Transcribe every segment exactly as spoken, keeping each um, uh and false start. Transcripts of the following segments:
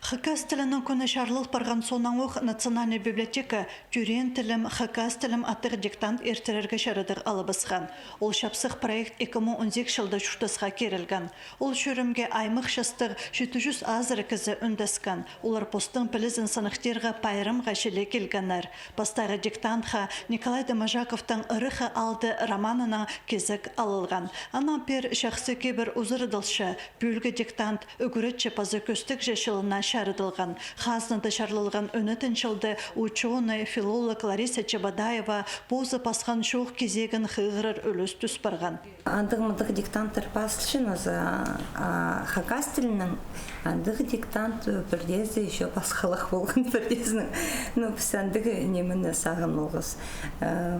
Хакас тілінің кӱні чарылыл парған соонаң ох Национальный библиотека «Тӧреен тілім, хакас тілім» аттығ диктант иртірерге чарадығ алыбысхан. Ол чапсых проект ікі муң он сигіс чылда чуртасха кирілген. Ол чӧрімге аймах частығ читі чӱс азыра кізі ӱндескен. Олар постың пілізін сыныхтирға пайрамға чіли килгеннер. Пастағы диктантха Николай Доможаковтың «Ыраххы аалда» романынан кизек алылған. Анаң пеер чахсы кибір узарадылча. Пӱӱлгі диктант ӱгретчі паза кӧстігҷі чылына чарыдылған. Хазнада чарлалған ӱнетін чылда учёный, филолог Лариса Чебодаева позы пасхан чоох кизегін хығырар ӱлӱс тӱс парған. Андағ-мындағ диктанттар пазылча, но за, а, хакас тілінең андағ диктант, э, пірдеезі ещё пасхалах полған пірдеезінең. Ну, піс андағ нимені сағынғабыс. Э,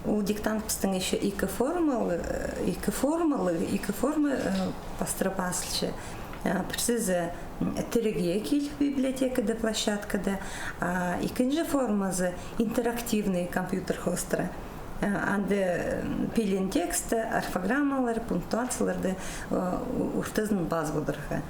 ол диктант пістің ещё ікі формалы, э, ікі формалы, ікі форма, э, пастыра пазылча. Э, пірсізі, м, тіріге киліп библиотекада, площадкада, а ікінҷі формазы интерактивный компьютер хоостыра. Э, анда, м, пилен тексті, орфограммалар, пунктуацияларды, э, у-, ортызын пазып одырарға.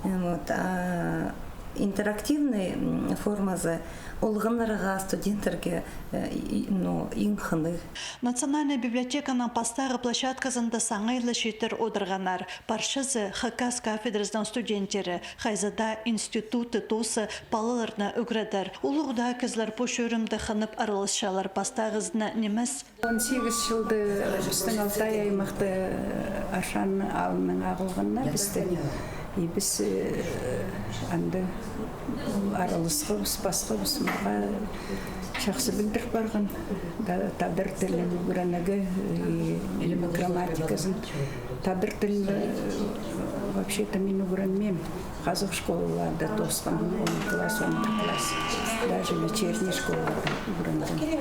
Э, вот, а интерактивный, м, формазы олғаннарға, студенттерге, э, и, ну, иң хынығ. Национальный библиотеканың пастағы площадказында саңай ла чииттер одырғаннар. Парчазы хакас кафедразының студенттері, хайзы даа институтты тооза палаларны ӱгредер. Улуғ даа кізілер пу чӧрімде хынып араласчалар, пастағызына нимес. Он сигіс чылда пістің Алтай аймахта Аршан аалынаң ағылғаннар пісті. И піс, э, анда араласхабыс, пасхабыс, мағаа чахсы пілдір парған. Да, тадар тілін ӱгренерге, и грамматиказын. Тадар тілін, э, вообще-то мин ӱгренмеем. Хазах школаларда тоосхам, он класс, он пір класс. Даже вечерний школаларда ӱгренгем.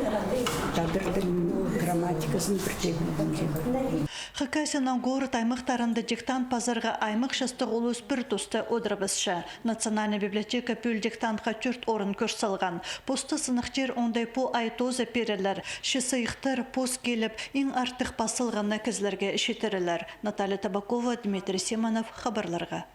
Тадар тілін, грамматиказын пірдее пілбинчем. Хакасияның город аймахтарында диктант пазарға аймах частығ улус пір туста одырыбысча. Национальный библиотека пӱӱл диктантха тӧрт орын кӧр салған. Поста сыныхтир оңдай пу ай тооза пирерлер. Че сыйыхтар пос киліп, иң артых пас салғаннар кізілерге читірілер. Наталья Табакова, Дмитрий Симонов, хабарларға.